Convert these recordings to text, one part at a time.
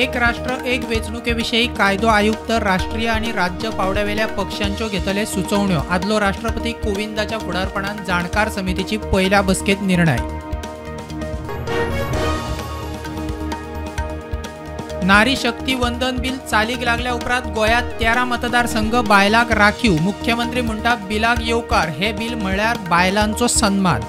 एक राष्ट्र एक वेंचणुके विशीं कायदो आयुक्त राष्ट्रीय आनी राज्य पावंड्यावेल्या पक्षांच्यो घेतले सुचोवण्यो. आदलो राष्ट्रपती कोविंदाच्या फुडारपणान जाणकार समितीची पयल्या बसकेत निर्णय. नारी शक्ती वंदन बिल चालीक लागल्या उपरांत गोंयांत 13 मतदारसंघ बायलांक राखीव. मुख्यमंत्री म्हणटा बिलाक येवकार, हे बिल म्हळ्यार बायलांचो सन्मान.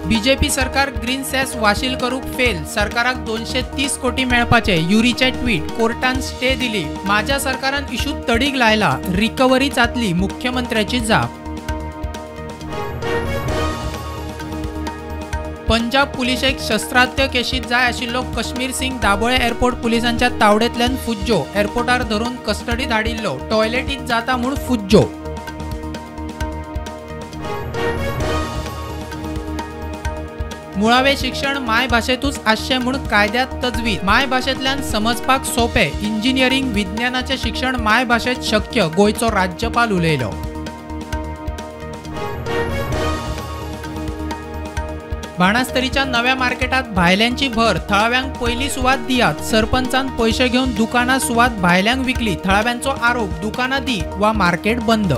बीजेपी सरकार ग्रीन सेस वाशील करूक फेल, सरकाराक 230 कोटी मेळपाचे. युरीचे ट्वीट, कोर्टान स्टे दिली, माझ्या सरकारान इशू तडीक लायला, रिकव्हरी जातली, मुख्यमंत्र्याची जाप. पंजाब पुलिशेक शस्त्रास्त्र केशीत जाय आशिल्लो कश्मीर सिंग दाबोळे एअरपोर्ट पुलिसांच्या तावडेंतल्यान फुज्जो. एअरपोर्टार धरून कस्टडीत धाडिल्लो, टॉयलेटीत जाता म्हूण फुज्जो. मुळावे शिक्षण मायभाशेंतूच आसचें म्हूण कायद्यांत तजवीज. मायभाशेंतल्यान समजपाक सोंपें, इंजिनियरींग विज्ञानाचें शिक्षण मायभाशेंत शक्य, गोंयचो राज्यपाल उलयलो. बाणास्तरीच्या नव्या मार्केटात भायल्यांची भर, थळाव्यांक पयली सुवात दियात. सरपंचान पयशे घेवन दुकानां सुवात भायल्यांक विकली, थळाव्यांचो आरोप, दुकानां दी वा मार्केट बंद.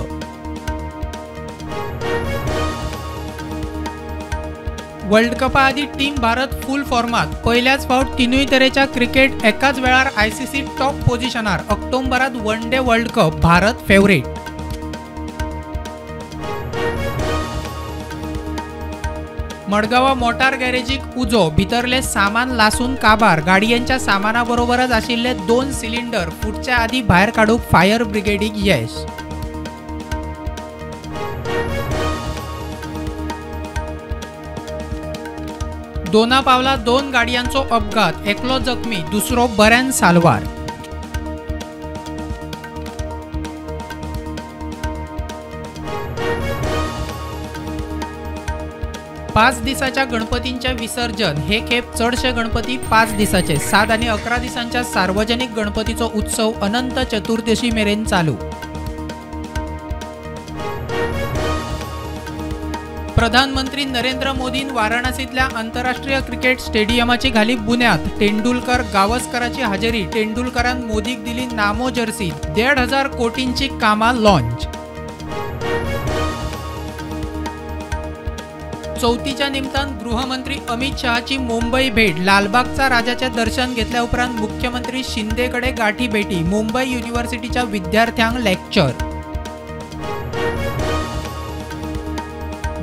वर्ल्ड कपा आदीं टीम भारत फूल फॉर्मात, पयल्याच फावट तिनूय तरेच्या क्रिकेट एकाच वेळार आयसीसी टॉप पोझिशनार. ऑक्टोबरांत one day world cup, Bharat favourite. मडगांवां मोटार गॅरेजीक उजो, भितरले सामान लासून काबार. गाडयेंच्या सामाना बरोबरच आशिल्ले 2 सिलिंडर फुटच्या आदीं भायर काडूंक फायर ब्रिगेडीक येश. दोना पावला 2 गाडयांचो अपघात, एकलो जखमी, दुसरो बऱ्यान साल्वार. पाच दिसाच्या गणपतींचे विसर्जन, हे खेप चडशे गणपती 5 दिसाचे. 7 आनी 11 दिसांच्या सार्वजनिक गणपतीचो उत्सव अनंत चतुर्दशी मेरेन चालू. प्रधानमंत्री नरेंद्र मोदीन वाराणसीतल्या आंतरराष्ट्रीय क्रिकेट स्टेडियमाची घाली बुन्याद. तेंडुलकर गावस्कराची हजेरी, तेंडुलकरान मोदीक दिली नामो जर्सी. 1,500 कोटींची कामां लॉन्च. चौथीच्या निमतान गृहमंत्री अमित शहाची मुंबई भेट. लालबागचा राजाचे दर्शन घेतल्या उपरांत मुख्यमंत्री शिंदेकडे गाठी भेटी. मुंबई युनिव्हर्सिटीच्या विद्यार्थ्यांक लेक्चर.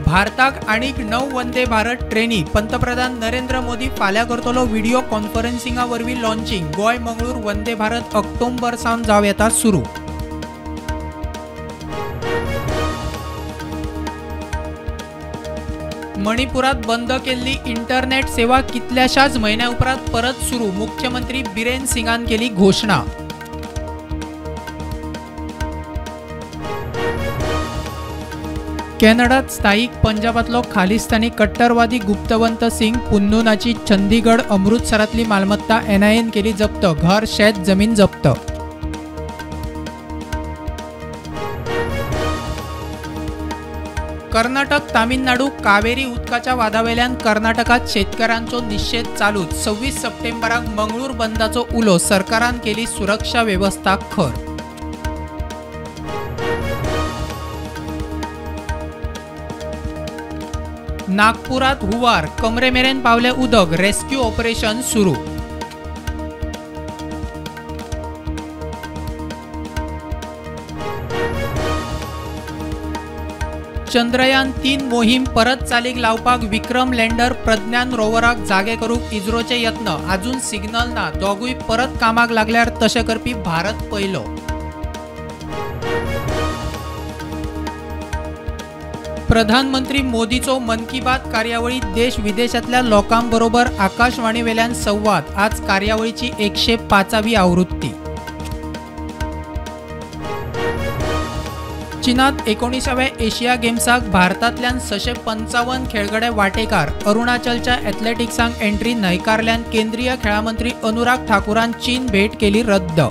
भारताक आनीक 9 वंदे भारत ट्रेनी, पंतप्रधान नरेंद्र मोदी फाल्यां करतलो व्हिडिओ कॉन्फरन्सिंगा वरवीं लॉन्चिंग. गोंय मंगळूर वंदे भारत ऑक्टोबर सावन जावं येता सुरू. मणिपुरात बंद केल्ली इंटरनेट सेवा कितल्याशाच म्हयन्या उपरांत परत सुरू, मुख्यमंत्री बिरेन सिंगान केली घोशणा. कॅनडात स्थायिक पंजाबातलो खालिस्तानी कट्टरवादी गुप्तवंत सिंग पुन्नूनाची चंदीगड अमृतसरातली मालमत्ता एनआयएन केली जप्त, घर शेत जमीन जप्त. कर्नाटक तामिळनाडू कावेरी उदकाच्या वादावेल्यान कर्नाटकात शेतकऱ्यांचो निषेध चालूच. 26 सप्टेंबराक मंगळूर बंदाचो उलो, सरकारान केली सुरक्षा वेवस्था खर. नागपुरात हुंवार, कमरे मेरेन पावले उदक, रेस्क्यू ऑपरेशन सुरू. चंद्रयान 3 मोहीम परत चालीक लावपाक विक्रम लँडर प्रज्ञान रोवराक जागे करूंक इस्रोचे यत्न, अजून सिग्नल ना. दोगूय परत कामाक लागल्यार तशें करपी भारत पयलो. प्रधानमंत्री मोदीचो मन की बात कार्यावळीत देश विदेशांतल्या लोकांबरोबर आकाशवाणीवेल्यान संवाद. आज कार्यावळीची 105वी आवृत्ती. चीनात 19व्या एशिया गेम्साक भारतांतल्यान 655 खेळगडे वांटेकार. अरुणाचलच्या एथलेटिक्सांक एंट्री न्हयकारल्यान केंद्रीय खेळां मंत्री अनुराग ठाकूरान चीन भेट केली रद्द.